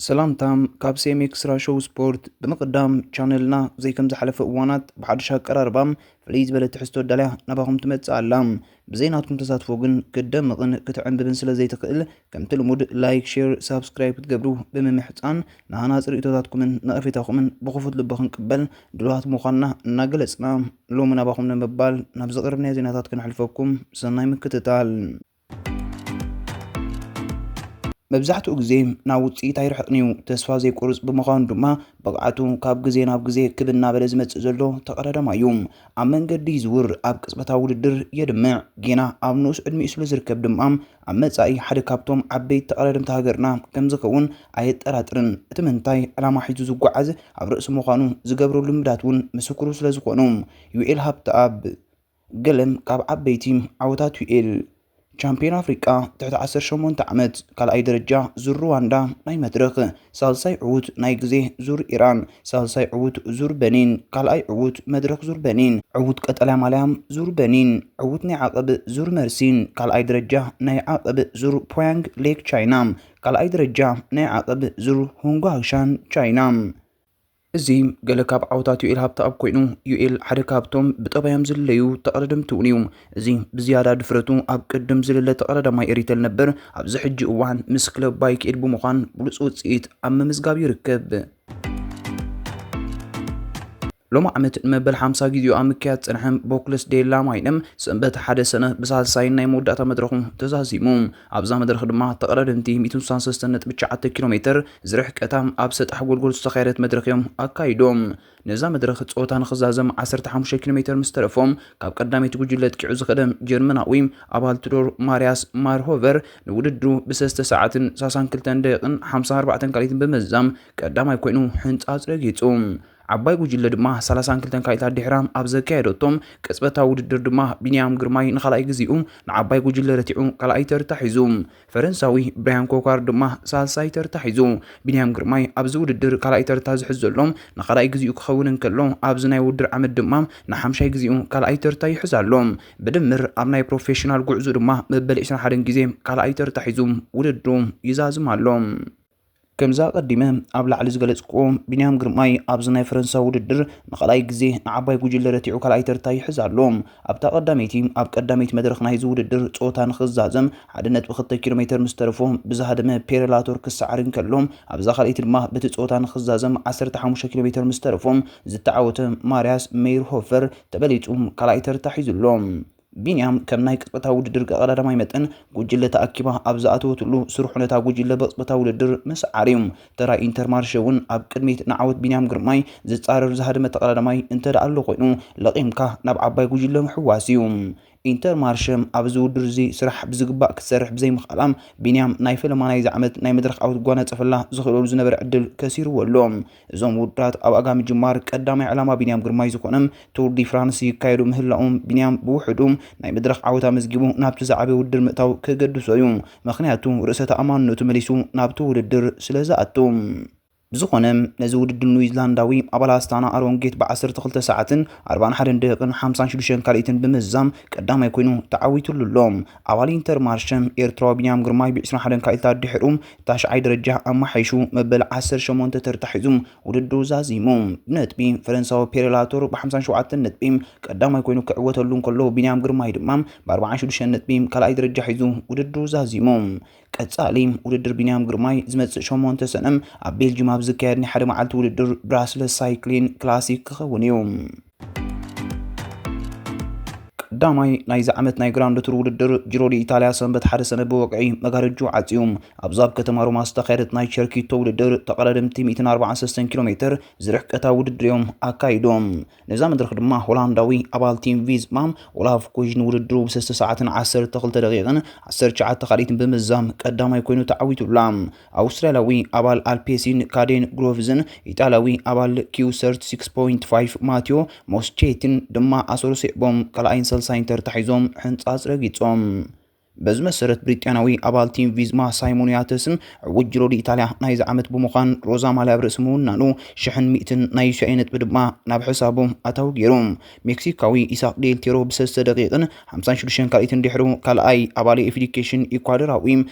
ሰላምታ ካብ ሴሜክስ ራሾው ስፖርት። ብምቕዳም ቻነልና ብዘይ ከም ዝሓለፈ እዋናት ብሓድሽ ኣቀራርባ ፍልይ ዝበለ ትሕዝቶ ኣዳልያ ናባኹም ትመጽእ ኣላ። ብዘይ ናትኩም ተሳትፎ ግን ክትደምቕን ክትዕንብብን ስለ ዘይትኽእል፣ ከምቲ ልሙድ ላይክ፣ ሼር፣ ሳብስክራይብ ክትገብሩ ብምምሕጻን፣ ንሃናጺ ርእይቶታትኩምን ነቐፌታኹምን ብኽፉት ልቢ ክንቅበል ድሉዋት ምዃንና እናገለጽና፣ ሎሚ ናባኹም ንምባል ናብ ዘቕረብናዮ ዜናታት ክነሕልፈኩም። ሰናይ ምክትታል። መብዛሕትኡ ግዜ ናብ ውጽኢት ኣይርሕቕን እዩ። ተስፋ ዘይቆርጽ ብምዃኑ ድማ፣ ብቕዓቱ ካብ ግዜ ናብ ግዜ ክብ እናበለ ዝመጽእ ዘሎ ተቐዳዳማይ እዩ። ኣብ መንገዲ ይዝውር፣ ኣብ ቅጽበታዊ ውድድር የድምዕ። ጌና ኣብ ንኡስ ዕድሚኡ ስለ ዝርከብ ድማ፣ ኣብ መጻኢ ሓደ ካብቶም ዓበይቲ ተቐዳደምቲ ሃገርና ከም ዝኸውን ኣየጠራጥርን። እቲ ምንታይ ዕላማ ሒዙ ዝጓዓዝ ኣብ ርእሲ ምዃኑ ዝገብሮ ልምዳት እውን ምስክሩ ስለ ዝኾኑ። ዩኤል ሃብተኣብ። ገለ ካብ ዓበይቲ ዓወታት ዩኤል። ቻምፒዮን ኣፍሪቃ ትሕቲ ዓሰርተ ሸሞንተ ዓመት፣ ካልኣይ ደረጃ ዙር ሩዋንዳ ናይ መድረኽ፣ ሳልሳይ ዕዉት ናይ ግዜ ዙር ኢራን፣ ሳልሳይ ዕዉት ዙር በኒን፣ ካልኣይ ዕዉት መድረኽ ዙር በኒን፣ ዕዉት ቀጠልያ ማልያ ዙር በኒን፣ ዕዉት ናይ ዓቐብ ዙር መርሲን፣ ካልኣይ ደረጃ ናይ ዓቐብ ዙር ፖያንግ ሌክ ቻይና፣ ካልኣይ ደረጃ ናይ ዓቐብ ዙር ሁንጓሻን ቻይና። እዚ ገለ ካብ ዓወታት ዩኤል ሃብተኣብ ኮይኑ፣ ዩኤል ሓደ ካብቶም ብጠባዮም ዝለዩ ተቐዳደምቲ እውን እዩ። እዚ ብዝያዳ ድፍረቱ ኣብ ቅድም ዝልለ ተቐዳዳማይ ኤሪተል ነበር፣ ኣብዚ ሕጂ እዋን ምስ ክለብ ባይክኤል ብምዃን ብሉጽ ውጽኢት ኣብ ምምዝጋብ ይርከብ። ሎሚ ዓመት ንመበል ሓምሳ ግዜኡ ኣብ ምክያድ ዝጸንሐ ቦክለስ ዴላ ማይነም፣ ሰንበት ሓደ ሰነ ብሳልሳይን ናይ መወዳእታ መድረኹ ተዛዚሙ። ኣብዛ መድረኽ ድማ ተቐዳደምቲ ሚእትን ስሳን ሰለስተን ነጥቢ ትሽዓተ ኪሎ ሜተር ዝርሕቀታ ኣብ ሰጣሕ ጎልጎል ዝተኻየደት መድረኽ እዮም ኣካይዶም። ነዛ መድረኽ ጸወታ ንኽዛዘም ዓሰርተ ሓሙሽተ ኪሎ ሜተር ምስ ተረፎም፣ ካብ ቀዳመይቲ ጉጅለ ኣጥቂዑ ዝኸደ ጀርመናዊ ኣባል ትዶር ማርያስ ማርሆቨር ንውድድሩ ብሰለስተ ሰዓትን ሰላሳን ክልተን ደቂቕን ሓምሳን ኣርባዕተን ካልኢትን ብምዝዛም ቀዳማይ ኮይኑ ሕንጻጽ ረጊጹ። ዓባይ ጉጅለ ድማ ሰላሳን ክልተን ካልኢታት ድሕራ ኣብ ዘካየደቶም ቅጽበታዊ ውድድር ድማ ቢንያም ግርማይ ንኻልኣይ ግዜኡ ንዓባይ ጉጅለ ረቲዑ ካልኣይ ተርታ ሒዙ። ፈረንሳዊ ብራያን ኮኳር ድማ ሳልሳይ ተርታ ሒዙ። ቢንያም ግርማይ ኣብዚ ውድድር ካልኣይ ተርታ ዝሕዝ ዘሎ ንኻልኣይ ግዜኡ ክኸውን እንከሎ፣ ኣብዚ ናይ ውድድር ዓመት ድማ ንሓምሻይ ግዜኡ ካልኣይ ተርታ ይሕዝ ኣሎ። ብድምር ኣብ ናይ ፕሮፌሽናል ጉዕዞ ድማ መበል ዕስራን ሓደን ግዜ ካልኣይ ተርታ ሒዙ ውድድሩ ይዛዝም ኣሎ። ከምዛ ኣቐዲመ ኣብ ላዕሊ ዝገለጽክዎ፣ ቢንያም ግርማይ ኣብዚ ናይ ፈረንሳ ውድድር ንኻልኣይ ግዜ ንዓባይ ጉጅለ ረቲዑ ካልኣይ ተርታ ይሕዝ ኣሎ። ኣብታ ቀዳመይቲ፣ ኣብ ቀዳመይቲ መድረኽ ናይዚ ውድድር ጾታ ንኽዛዘም ሓደ ነጥቢ ክልተ ኪሎ ሜተር ምስ ተረፎ ብዝሃደመ ፔሬላቶር ክሰዓር እንከሎ፣ ኣብዛ ካልኣይቲ ድማ በቲ ጾታ ንኽዛዘም ዓሰርተ ሓሙሽተ ኪሎ ሜተር ምስ ተረፎ ዝተዓወተ ማርያስ ሜይርሆፈር ተበሊጹ ካልኣይ ተርታ ሒዙ ኣሎ። ቢንያም ከም ናይ ቅጽበታዊ ውድድር ቀዳዳማይ መጠን፣ ጉጅለ ተኣኪባ ኣብ ዝኣተወትሉ ስሩዕ ነታ ጉጅለ ብቕጽበታዊ ውድድር ምስዓር እዩ። ተራ ኢንተርማርሸ እውን ኣብ ቅድሚት ንዓወት ቢንያም ግርማይ ዝጻረር ዝሃደመ ተቐዳዳማይ እንተ ደኣ ኣሎ ኮይኑ፣ ለቒምካ ናብ ዓባይ ጉጅለ ምሕዋስ እዩ። ኢንተርማርሸ ኣብዚ ውድድር እዚ ስራሕ ብዝግባእ ክትሰርሕ ብዘይምኽኣላ፣ ቢንያም ናይ ፈለማ ናይዚ ዓመት ናይ መድረኽ ዓወት ክጓናጸፈላ ዝኽእለሉ ዝነበረ ዕድል ከሲርዎ ኣሎ። እዞም ውድድራት ኣብ ኣጋ ምጅማር ቀዳማይ ዕላማ ቢንያም ግርማይ ዝኾነ ቱር ዲ ፍራንስ ይካየዱ ምህላዎም፣ ቢንያም ብውሕዱ ናይ መድረኽ ዓወት ኣመዝጊቡ ናብቲ ዝዓበየ ውድድር ምእታው ከገድሶ እዩ። ምኽንያቱ፣ ርእሰ ተኣማንነቱ መሊሱ ናብቲ ውድድር ስለ ዝኣቱ። ብዝኾነ፣ ነዚ ውድድር ኒውዚላንዳዊ ኣባል ኣስታና ኣሮን ጌት ብዓሰርተ ክልተ ሰዓትን ኣርባዓን ሓደን ደቂቕን ሓምሳን ሽዱሽተን ካልኢትን ብምዝዛም ቀዳማይ ኮይኑ ተዓዊቱሉ ኣሎ። ኣባል ኢንተርማርሸ ኤርትራዊ ቢንያም ግርማይ ብዕስራን ሓደን ካልኢታት ድሕሩ ታሽዓይ ደረጃ ኣመሓይሹ መበል ዓሰርተ ሸሞንተ ተርታ ሒዙ ውድድሩ ዛዚሙ። ብነጥቢ ፈረንሳዊ ፔሬላቶር ብሓምሳን ሸውዓተን ነጥቢ ቀዳማይ ኮይኑ ክዕወተሉ እንከሎ፣ ቢንያም ግርማይ ድማ ብኣርባዓን ሽዱሽተን ነጥቢ ካልኣይ ደረጃ ሒዙ ውድድሩ ዛዚሙ። ቀጻሊ ውድድር ቢንያም ግርማይ ዝመጽእ ሸሞንተ ሰነ ኣብ ቤልጅም ኣብ ዝካየድ ናይ ሓደ መዓልቲ ውድድር ብራስለስ ሳይክሊን ክላሲክ ክኸውን እዩ። ቀዳማይ ናይዚ ዓመት ናይ ግራንድ ቱር ውድድር ጂሮ ዲ ኢታልያ ሰንበት ሓደ ሰነ ብወግዒ መጋረጅኡ ዓጽዩ። ኣብዚ ኣብ ከተማ ሮማ ዝተኻየደት ናይ ቸርኪቶ ውድድር ተቐዳደምቲ ሚእትን ኣርባዓን ሰለስተን ኪሎ ሜተር ዝርሕቀታ ውድድር እዮም ኣካይዶም። ነዛ መድረኽ ድማ ሆላንዳዊ ኣባል ቲም ቪዝማ ኦላፍ ኩዥ ንውድድሩ ብሰለስተ ሰዓትን ዓሰርተ ክልተ ደቂቕን ዓሰርተ ትሽዓተ ካልኢትን ብምዝዛም ቀዳማይ ኮይኑ ተዓዊቱላ። ኣውስትራልያዊ ኣባል ኣልፔሲን ካዴን ግሮቭዝን ኢጣልያዊ ኣባል ኪው ሰርቲ ሲክስ ፖይንት ፋይቭ ማቲዮ ሞስቼቲን ድማ ኣሰሩ ስዒቦም ካልኣይን ሳልሳይን ተርታ ሒዞም ሕንጻጽ ረጊጾም። በዚ መሰረት ብሪጣንያዊ ኣባል ቲም ቪዝማ ሳይሞን ያተስን ዕዉት ጅሮ ዲ ኢጣልያ ናይዚ ዓመት ብምዃን ሮዛ ማልያ ኣብ ርእሲ ምውናኑ ሽሕን ሚእትን ናይ ዩሲኣይ ነጥቢ ድማ ናብ ሕሳቡ ኣታዊ ገይሩ። ሜክሲካዊ ኢሳቅ ዴል ቴሮ ብሰለስተ ደቂቕን ሓምሳን ሽዱሽተን ካልኢትን ድሕሩ ካልኣይ ኣባል ኤፊዲኬሽን ኢኳዶራዊ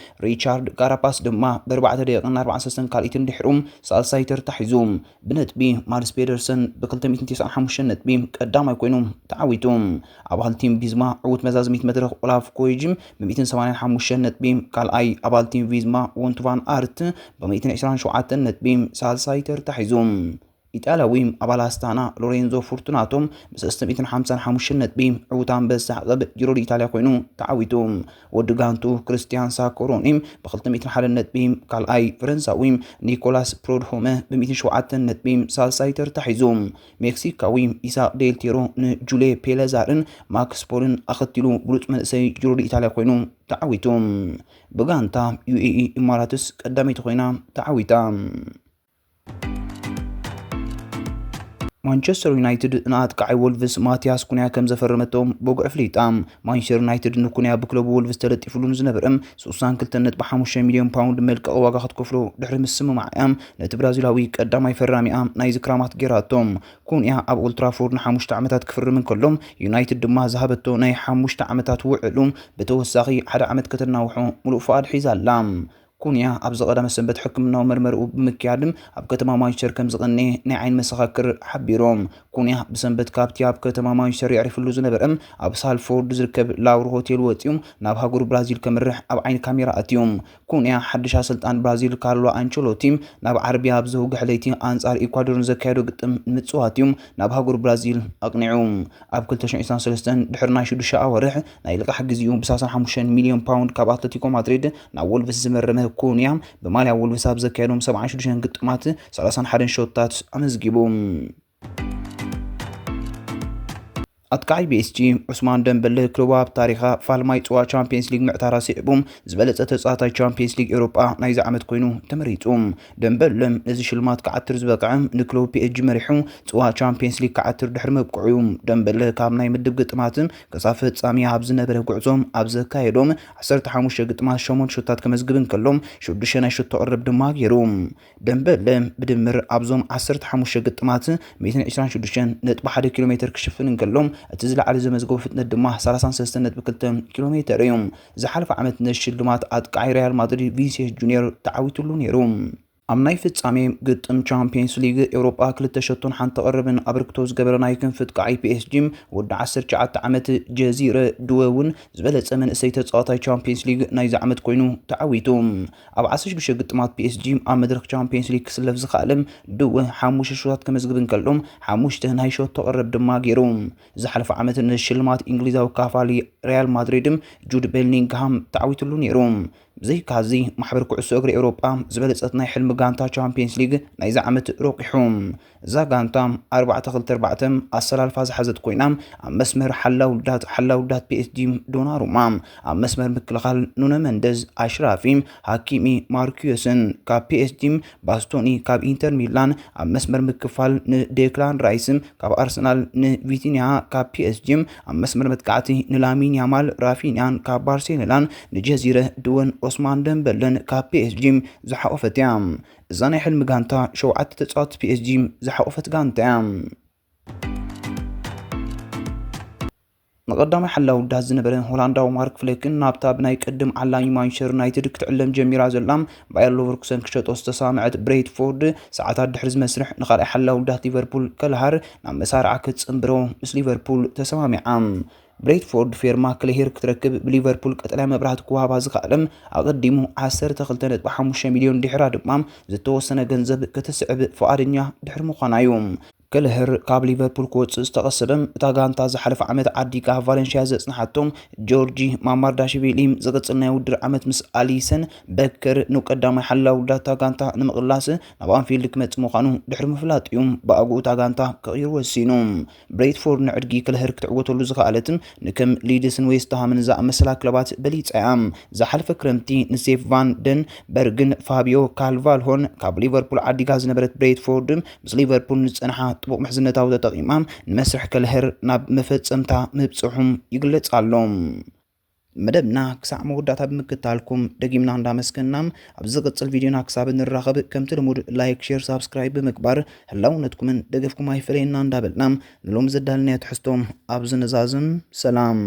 ሪቻርድ ካራፓስ ድማ ብኣርባዕተ ደቂቕን ኣርባዓን ሰለስተን ካልኢትን ድሕሩ ሳልሳይ ተርታ ሒዙ። ብነጥቢ ማድስ ፔደርሰን ብ ክልተ ሚእትን ተስዓን ሓሙሽተን ነጥቢ ቀዳማይ ኮይኑ ተዓዊቱ። ኣባል ቲም ቪዝማ ዕዉት መዛዘሚት መድረኽ ኦላፍ ኮይጅም ብ ሚእትን ሰማንያን ሓሙሽተን ነጥቢ ካልኣይ፣ ኣባል ቲም ቪዝማ ወንቱ ቫን ኣርት ብ ሚእትን ዕስራን ሸውዓተን ነጥቢ ሳልሳይ ተርታ ሒዙ። ኢጣልያዊ ኣባል ኣስታና ሎሬንዞ ፎርቱናቶ ብ ሰለስተ ሚእትን ሓምሳን ሓሙሽተን ነጥቢ ዕዉት ኣንበሳ ዓቐብ ጂሮ ዲ ኢጣልያ ኮይኑ ተዓዊቱ። ወዲ ጋንቱ ክርስቲያን ሳኮሮኒ ብ ክልተ ሚእትን ሓደን ነጥቢ ካልኣይ፣ ፈረንሳዊ ኒኮላስ ፕሮድሆመ ብ ሚእትን ሸውዓተን ነጥቢ ሳልሳይ ተርታ ሒዙ። ሜክሲካዊ ኢሳቅ ዴል ቴሮ ንጁሌ ፔለዛርን ማክስ ፖልን ኣኸቲሉ ብሉጽ መንእሰይ ጂሮ ዲ ኢጣልያ ኮይኑ ተዓዊቱ። ብጋንታ ዩኤኢ ኢማራትስ ቀዳመይቲ ኮይና ተዓዊታ። ማንቸስተር ዩናይትድ ንኣጥቃዓይ ወልቭስ ማቲያስ ኩንያ ከም ዘፈረመቶ ብጉዕ ኣፍሊጣ። ማንቸስተር ዩናይትድ ንኩንያ ብክለቡ ወልቭስ ተለጢፍሉ ንዝነበረ ስሳን ክልተን ነጥቢ ሓሙሽተ ሚልዮን ፓውንድ መልቀቒ ዋጋ ክትከፍሎ ድሕሪ ምስምማዕ እያ ነቲ ብራዚላዊ ቀዳማይ ፈራሚኣ ናይዚ ክራማት ገይራቶ። ኩንያ ኣብ ኦልትራፎርድ ንሓሙሽተ ዓመታት ክፍርም እንከሎ፣ ዩናይትድ ድማ ዝሃበቶ ናይ ሓሙሽተ ዓመታት ውዕሉ ብተወሳኺ ሓደ ዓመት ከተናውሖ ሙሉእ ፍቓድ ሒዛ ኣላ። ኩንያ ኣብዚ ቀዳመ ሰንበት ሕክምናዊ መርመርኡ ብምክያድ ኣብ ከተማ ማንቸስተር ከም ዝቐነየ ናይ ዓይኒ መሰኻክር ሓቢሮም። ኩንያ ብሰንበት ካብቲ ኣብ ከተማ ማንቸስተር የዕሪፍሉ ዝነበረ ኣብ ሳልፎርድ ዝርከብ ላውር ሆቴል ወጺኡ ናብ ሃገሩ ብራዚል ከምርሕ ኣብ ዓይኒ ካሜራ ኣትዩ። ኩንያ ሓድሽ ኣሰልጣን ብራዚል ካርሎ ኣንቸሎቲ ናብ ዓርቢ ኣብ ዘውግሕ ለይቲ ኣንጻር ኢኳዶር ንዘካየዶ ግጥም ንምጽዋት እዩ ናብ ሃገሩ ብራዚል ኣቕኒዑ። ኣብ ክልተ ሽሕን ዕስራን ሰለስተን ድሕሪ ናይ ሽዱሽተ ኣዋርሕ ናይ ልቓሕ ግዜኡ ብ ሰላሳን ሓሙሽተን ሚልዮን ፓውንድ ካብ ኣትለቲኮ ማድሪድ ናብ ወልቭስ ዝመረመ ኩንያ ብማልያ ወልቭስ ኣብ ዘካየዶም ሰብዓን ሽዱሽተን ግጥማት ሰላሳን ሓደን ሾታት ኣመዝጊቡ። ኣጥቃዓይ ፒኤስጂ ዑስማን ደምበለ ክለቡ ኣብ ታሪኻ ፋልማይ ጽዋ ቻምፒየንስ ሊግ ምዕታራ ስዒቡ ዝበለጸ ተጻዋታይ ቻምፒየንስ ሊግ ኤውሮጳ ናይዚ ዓመት ኮይኑ ተመሪጹ። ደምበለ ነዚ ሽልማት ክዓትር ዝበቅዐ ንክለቡ ፒኤስጂ መሪሑ ጽዋ ቻምፒየንስ ሊግ ክዓትር ድሕሪ ምብቅዑ እዩ። ደምበለ ካብ ናይ ምድብ ግጥማት ክሳብ ፍጻሜ ኣብ ዝነበረ ጉዕዞ ኣብ ዘካየዶም ዓሰርተ ሓሙሽተ ግጥማት ሸሞንተ ሹታት ከመዝግብ እንከሎ ሽዱሽተ ናይ ሹት ተቕርብ ድማ ገይሩ። ደምበለ ብድምር ኣብዞም ዓሰርተ ሓሙሽተ ግጥማት ሚእትን ዕስራን ሽዱሽተን ነጥቢ ሓደ ኪሎ ሜተር ክሽፍን እንከሎ፣ እቲ ዝለዓለ ዘመዝገቦ ፍጥነት ድማ ሰላሳን ሰለስተን ነጥቢ ክልተ ኪሎ ሜተር እዩ። ዝሓለፈ ዓመት ነቲ ሽልማት ኣጥቃዓይ ሪያል ማድሪድ ቪኒሲየስ ጁኒየር ተዓዊትሉ ነይሩ። ኣብ ናይ ፍጻሜ ግጥም ቻምፒየንስ ሊግ ኤውሮጳ ክልተ ሸቶን ሓንቲ ቀረብን ኣበርክቶ ዝገበረ ናይ ክንፊ ኣጥቃዓይ ፒኤስጂ ወዲ ዓሰርተ ትሽዓተ ዓመት ጀዚረ ድወ እውን ዝበለጸ መንእሰይ ተጻዋታይ ቻምፒየንስ ሊግ ናይዚ ዓመት ኮይኑ ተዓዊቱ። ኣብ ዓሰርተ ሽዱሽተ ግጥማት ፒኤስጂ ኣብ መድረኽ ቻምፒየንስ ሊግ ክስለፍ ዝኸኣለ ድወ ሓሙሽተ ሹታት ከመዝግብ እንከሎ፣ ሓሙሽተ ናይ ሸቶ ቀረብ ድማ ገይሩ። ዝሓለፈ ዓመት ንሽልማት እንግሊዛዊ ካፋሊ ሪያል ማድሪድ ጁድ ቤሊንግሃም ተዓዊትሉ ነይሩ። ብዘይካዚ፣ ማሕበር ኩዕሶ እግሪ ኤውሮጳ ዝበለጸት ናይ ሕልሚ ጋንታ ቻምፒየንስ ሊግ ናይዚ ዓመት ረቂሑ። እዛ ጋንታ ኣርባዕተ ክልተ ኣርባዕተ ኣሰላልፋ ዝሓዘት ኮይና፣ ኣብ መስመር ሓላው ውዳት፣ ሓላው ውዳት ፒኤስጂ ዶናሩማ፣ ኣብ መስመር ምክልኻል ኑኖ መንደዝ፣ ኣሽራፊ፣ ሃኪሚ፣ ማርኪዮስን ካብ ፒኤስጂ፣ ባስቶኒ ካብ ኢንተር ሚላን፣ ኣብ መስመር ምክፋል ንዴክላን ራይስ፣ ካብ ኣርሰናል ንቪቲኒያ፣ ካብ ፒኤስጂ ኣብ መስመር መጥቃዕቲ ንላሚን ያማል፣ ራፊኒያን ካብ ባርሴሎናን ንጀዚረ ድወን ኦስማን ደምበለን ካብ ፒኤስጂ ዝሓቆፈት እያ። እዛ ናይ ሕልሚ ጋንታ ሸውዓተ ተጻወትቲ ፒኤስጂ ዝሓቆፈት ጋንታ እያ። ንቐዳማይ ሓላው ውዳት ዝነበረ ሆላንዳዊ ማርክ ፍሌክን ናብታ ብናይ ቅድም ዓላሚ ማንቸስተር ዩናይትድ ክትዕለም ጀሚራ ዘላ ባየር ሎቨርኩሰን ክሸጦ ዝተሰማምዐት ብሬትፎርድ ሰዓታት ድሕሪ ዝመስርሕ ንኻልኣይ ሓላው ውዳት ሊቨርፑል ከልሃር ናብ መሳርዓ ክትጽንብሮ ምስ ሊቨርፑል ተሰማሚዓ። ብሬትፎርድ ፌርማ ክለሄር ክትረክብ ብሊቨርፑል ቀጠልያ መብራህቲ ክወሃባ ዝኸኣለ ኣቐዲሙ ዓሰርተ ክልተ ነጥቢ ሓሙሽተ ሚልዮን ድሕራ ድማ ዝተወሰነ ገንዘብ ከተስዕብ ፍቓደኛ ድሕሪ ምዃና እዩ። ከለህር ካብ ሊቨርፑል ክወጽእ ዝተቐሰበ፣ እታ ጋንታ ዝሓለፈ ዓመት ዓዲጋ ቫለንሽያ ዘጽንሓቶ ጆርጂ ማማርዳሽቪሊ ዝቕጽል ናይ ውድድር ዓመት ምስ ኣሊሰን በከር ንቀዳማይ ሓላው ዳታ ጋንታ ንምቕላስ ናብ ኣንፊልድ ክመጽእ ምዃኑ ድሕሪ ምፍላጥ እዩ ብኣግኡ እታ ጋንታ ክቕይር ወሲኑ። ብሬትፎርድ ንዕድጊ ከለህር ክትዕወተሉ ዝኸኣለት ንከም ሊድስን ዌስትሃምን ዝኣመሰላ ክለባት በሊጻ እያ። ዝሓለፈ ክረምቲ ንሴፍ ቫን ደን በርግን ፋቢዮ ካልቫልሆን ካብ ሊቨርፑል ዓዲጋ ዝነበረት ብሬትፎርድ፣ ምስ ሊቨርፑል ንዝጸንሓ ጥቡቕ ምሕዝነታዊ ተጠቒማ ንመስርሕ ከልሀር ናብ መፈጸምታ ምብጽሑም ይግለጽ ኣሎ። መደብና ክሳዕ መወዳእታ ብምክታልኩም ደጊምና እንዳመስገና፣ ኣብ ዝቕጽል ቪድዮና ክሳብ እንራኸብ ከምቲ ልሙድ ላይክ፣ ሼር፣ ሳብስክራይብ ብምግባር ህላውነትኩምን ደገፍኩም ኣይፈለየና እንዳበልና ንሎም ዘዳልናዮ ትሕዝቶ ኣብዚ ንዛዝም። ሰላም።